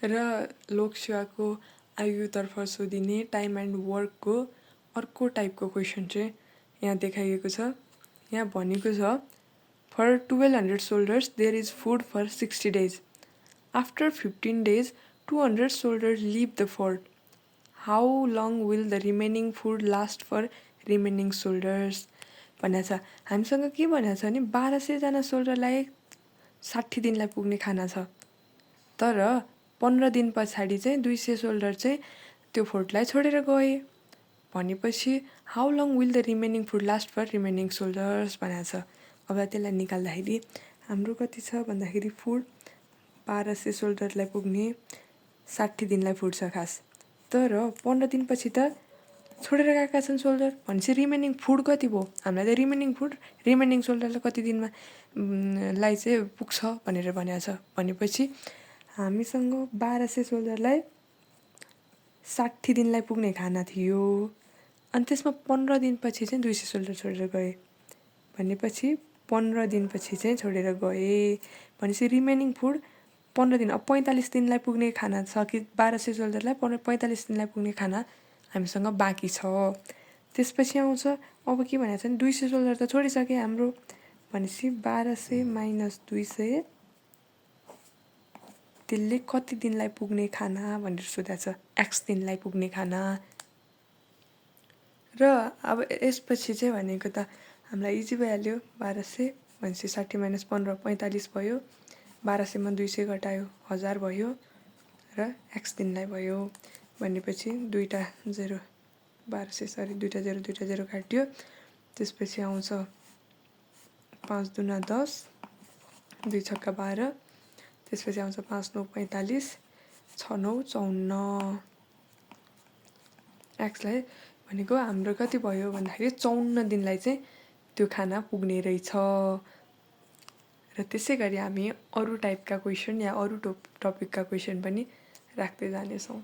र लोकसेवाको आयुतर्फ सोधिने time and वर्कको अर्को टाइपको क्वेसन चाहिँ यहाँ देखाइएको छ। यहाँ भनेको छ for 1200 soldiers there is food for 60 days. After 15 days 200 soldiers leave the fort. How long will the remaining food last for remaining soldiers भनेको छ। हामीसँग के भनेको छ भने 1200जना सोल्डरलाई 60 दिनलाई पुग्ने खाना छ, तर 15 दिन पछाडि चाहिँ 200 सोल्डर चाहिँ त्यो फोर्टलाई छोडेर गए भनेपछि how long will the remaining food last for remaining soldiers भनेको छ। अब त्यसलाई निकाल्दाखेरि हाम्रो कति छ भन्दाखेरि फुड 1200 सोल्डरलाई पुग्ने 60 दिनलाई फुड छ खास, तर 15 दिनपछि त छोडेर गएका छन् सोल्डर भनेपछि रिमेनिङ फुड कति भयो हामीलाई त रिमेनिङ फुड रिमेनिङ सोल्डरलाई कति दिनमा लाई चाहिँ पुग्छ भनेर भनेको छ। भनेपछि हामीसँग 1200 सोल्डरलाई 60 दिनलाई पुग्ने खाना थियो अनि त्यसमा 15 दिनपछि चाहिँ 200 सोल्डर छोडेर गए भनेपछि 15 दिनपछि चाहिँ छोडेर गए भनेपछि रिमेनिङ फुड 15 दिन, अब 45 दिनलाई पुग्ने खाना छ कि 1200 सोल्डरलाई 45 दिनलाई पुग्ने खाना हामीसँग बाँकी छ। त्यसपछि आउँछ अब के भनेको छ भने 200 सोल्डर त छोडिसके हाम्रो भनेपछि 1200 माइनस 200 त्यसले कति दिनलाई पुग्ने खाना भनेर सोधेको छ, एक्स दिनलाई पुग्ने खाना। र अब यसपछि चाहिँ भनेको त हामीलाई इजी भइहाल्यो। 1200 भनेपछि 60 माइनस 15 45 भयो, 1200 मा 200 घटायो 1000 भयो र एक्स दिनलाई भयो भनेपछि दुईटा जेरो 1200 दुईटा जेरो काट्यो। त्यसपछि आउँछ 5 दुना 10 2 छक्का 12, त्यसपछि आउँछ 5 9 45 6 9 54। एक्सलाई भनेको हाम्रो कति भयो भन्दाखेरि 54 दिनलाई चाहिँ त्यो खाना पुग्ने रहेछ। र त्यसै गरी हामी अरू टाइपका क्वेसन या अरू टपिकका क्वेसन पनि राख्दै जानेछौँ।